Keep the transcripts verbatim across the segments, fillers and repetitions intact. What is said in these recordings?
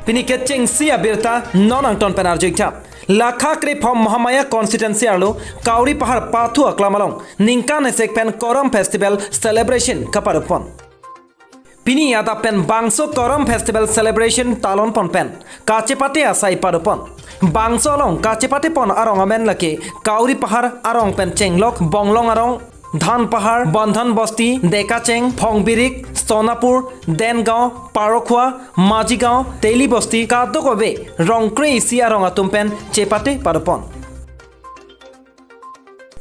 Pini kechengsi abirta non angton pen arju-ik tha. Lakha krephom Mahamaya constituency arlo Kauri Pahar pathu aklam along ningkan esek pen Korong Festival celebration kapadopon. Pini adap pen bangso Korong Festival celebration talon pon pen kachepate asai padopon. Bangso along kachepate pon arong amen lake Kauri Pahar arong pen chenglok Bonglong arong, Dhan Pahar, Bandhan Bosti, Dekacheng, Phongbirik, Sonapur, Dengaon, Parokhua, Majigaon, Teli Bosti, kadokave rong kre-isi arong atum pen chepate padopon.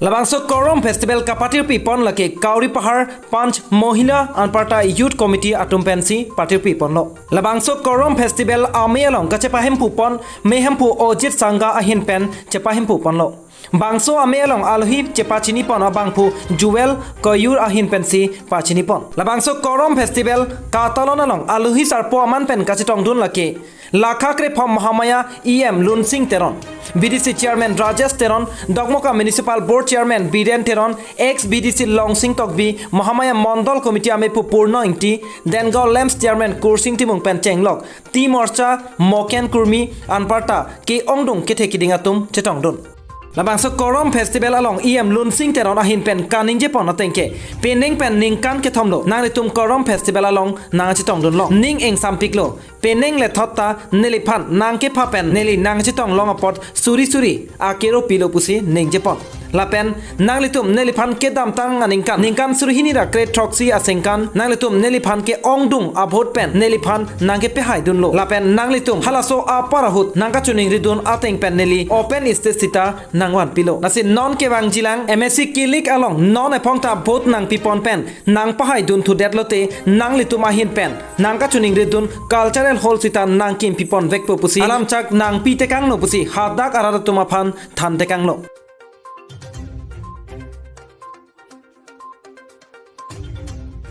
Labangso Korong Festival kapatirpi pon lake Kauri Pahar Panch, Mohila anparta Youth Committee atum pensi patirpi ponlo. Labangso Korong Festival amei along kachepahemphu pon mei hemphu Ojit Sangha ahin pen chepahemphu ponlo. Bangso amei along alohi chepachini pon abangphu Jewel Koyur ahin pensi pachini pon. Labangso Korong Festival katalon along alohi sarpo aman pen kachetongdun lake Lakha krephom Mahamaya E M Lunsing Teron, B D C Chairman Rajesh Teron, Dokmoka Municipal Board Chairman Biren Teron, ex B D C Longsing Tokbi, Mahamaya Mondol Committee amephu Purno Ingti, Dengaon LAMPS Chairman Kursing Timung pen chenglok Tea Morcha Moken Kurmi anparta ke-ongdung kethe kiding atum chetongdun. Labangso Korong Festival along E M Lunsing Teron ahin pen kaningje pon ateng ke, penang pen ningkan kethom lo nanglitum Korong Festival along nangchetongdunlo, ning ingsampiklo. Penang lethot ta neliphan nangkepha pen neli nangchetong long apot suri suri akero pilo pusi ningje pon. Lapen nanglitum neliphan kedamtang aningkan, ningkan suri hini ra kre throksi asengkan nanglitum neliphan ke-ongdung a-vote pen neliphan nangkepehaidunlo. Lapen nanglitum halaso apar ahut nangkachoningridun ateng pen neli open stage sita nangvanpilo. Lasi non kevangjilang M A C kilik along non ephong ta vote nangpipon pen nangpahaidunthu detlote nanglitum ahin pen nangkachoningridun cultural hall sita nangkimpiponvekpo pusi alamchak nangpitekangno pusi hadak arat atum aphan thantekanglo.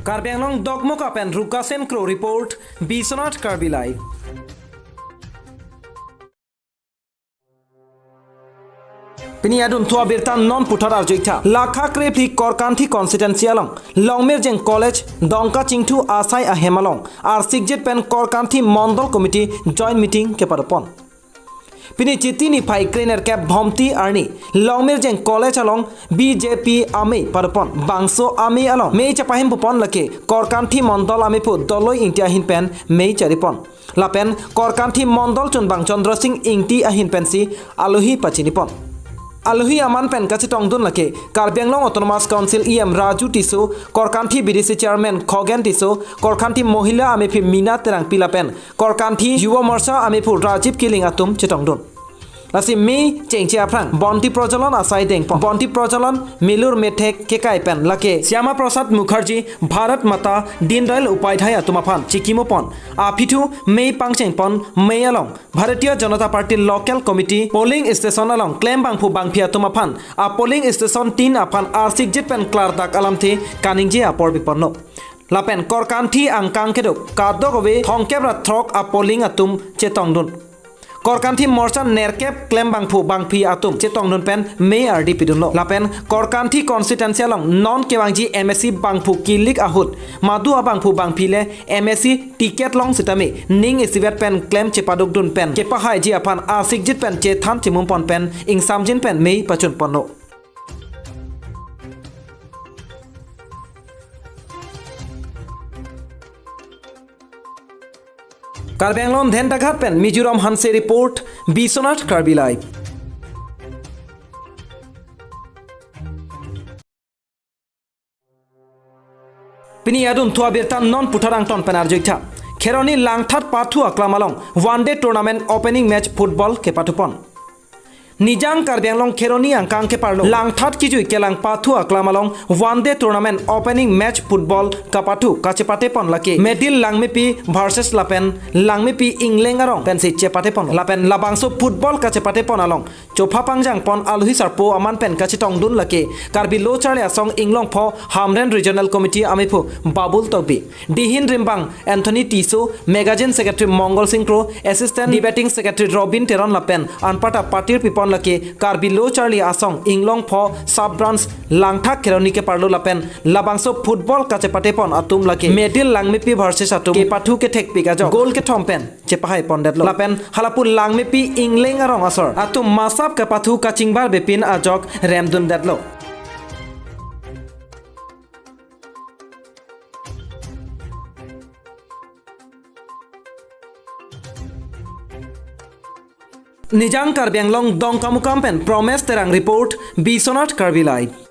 Karbi Anglong Dokmoka pen Rukasen Kro report, Biswanath Karbi Live. Pini adunthu abirta non puthot arju-ik tha. Lakha krephli Korkanthi constituency along Longmirjeng College Dongka Chingthu asai ahem along arsikjit pen Korkanthi Mondol Committee joint meeting kepadopon. Pini Chiti niphai krenerkep Bhomti arni Longmirjeng College along B J P amei padopon. Bangso amei along mei chepahemphu pon lake Korkanthi Mondol amephu Doloi Ingti ahin pen mei charipon. Lapen Korkanthi Mondol chunbang Chandra Sing Ingti ahin pensi alohi pachinipon. Alohi aman pen kachetongdun lake Karbi Anglong Autonomous Council E M Raju Tisso, Korkanthi B D C Chairman Khogen Tisso, Korkanthi Mohila amephu Mina Terangpi lapen Korkanthi Yuva Morcha amephu Rajiv Killing atum chetongdun. Lasi mei chengche aphrang bonti projalon asai dengpon. Bonti projalon milur methek kekai pen lake Shyama Prasad Mukherjee, Bharat Mata, Deendayal Upadhyay atum aphan chikimopon. Aphi thu mei pangchengpon, mei along Bharatiya Janata Party Local Committee polling station along klembangphu bangphi atum aphan a polling station tin aphan arsikjit pen klardak alamthe kaningje apor piponlo. Lapen Korkanthi angkang keduk kadokave thomkep ra throk a polling atum chetongdun. Korkanthi Morcha nerkep klembangphu bangphi atum chetongdun pen mei ardi pidunlo. Lapen Korkanthi constituency along non kevangji M A C bangphu kilik ahut madu abangphu bangphi le M A C ticket long sitame ning isivet pen klem chepadukdun pen kepahaiji aphan arsikjit pen chethan chemumpon pen ingsamjin pen mei pachunponlo. Karbi Anglong Dentaghat pen Mizoram Hanse report, Biswanath Karbi Live. Pini adunthu abirta non puthot angton pen arju-ik tha. Kheroni Langthat pathu aklam along one day tournament opening match football kepathupon. Nijang Karbi Anglong Kheroni angkang keparlo Langthat kijui kelang pathu aklam along one day tournament opening match football kapathu kachepatepon lake Medil Langmepi versus lapen Langmepi Ingleng arong pensi chepatepon. Lapen labangso football kachepatepon along chopha pangjangpon alohi sarpo aman pen kachetongdun lake Karbi Lo Charli Asong Inglongpho Hamren Regional Committee amephu Babul Tokbi, Dihin Rimbang Anthony Tisso, Magazine Secretary Mongol Sing Kro, Assistant Debating Secretary Robin Teron lapen anparta patirpipon lake Karbi Lo Charli Asong Inglongpho sub branch Langthak Kheroni keparlo lapen labangso football kachepatepon atum lake Medil Langmepi versus atum kepathu kethekpik ajok goal kethom pen chepahaipondetlo lapen halapu Langmepi Ingleng arong asor atum masap kepathu kachingbarbepin ajok remdundetlo. Nijang Karbi Anglong Dongkamukam pen Promes Terang report, Biswanath Karbi Live.